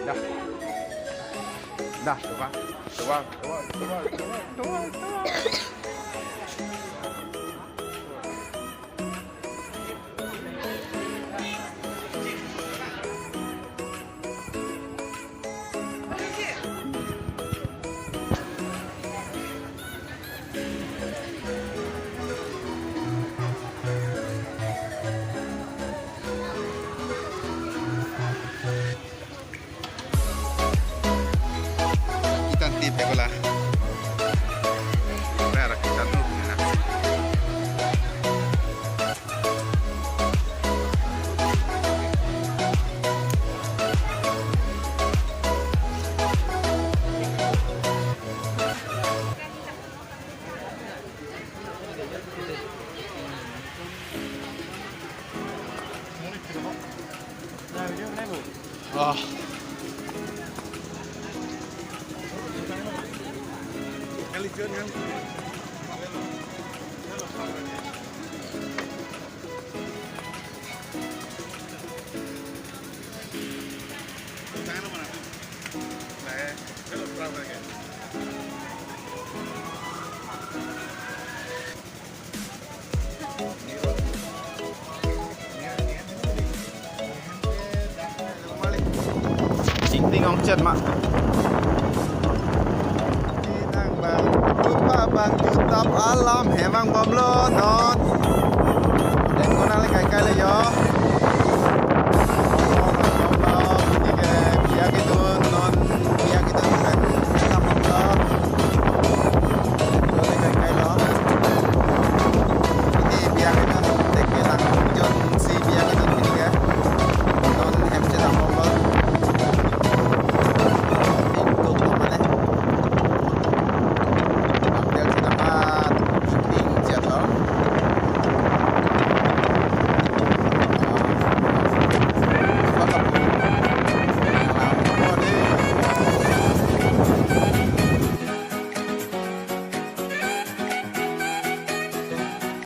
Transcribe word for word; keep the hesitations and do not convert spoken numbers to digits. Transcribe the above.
Dah. Dah, tukang. Tukang, tukang, tukang. Kitan tip ya, bola. Merah kitan tuh, enak. Ah. Chingting ong chet ma. Nang bang, tupa bang, jutap alam, hemang bomlo, not. Deng kona le kai kai le yo.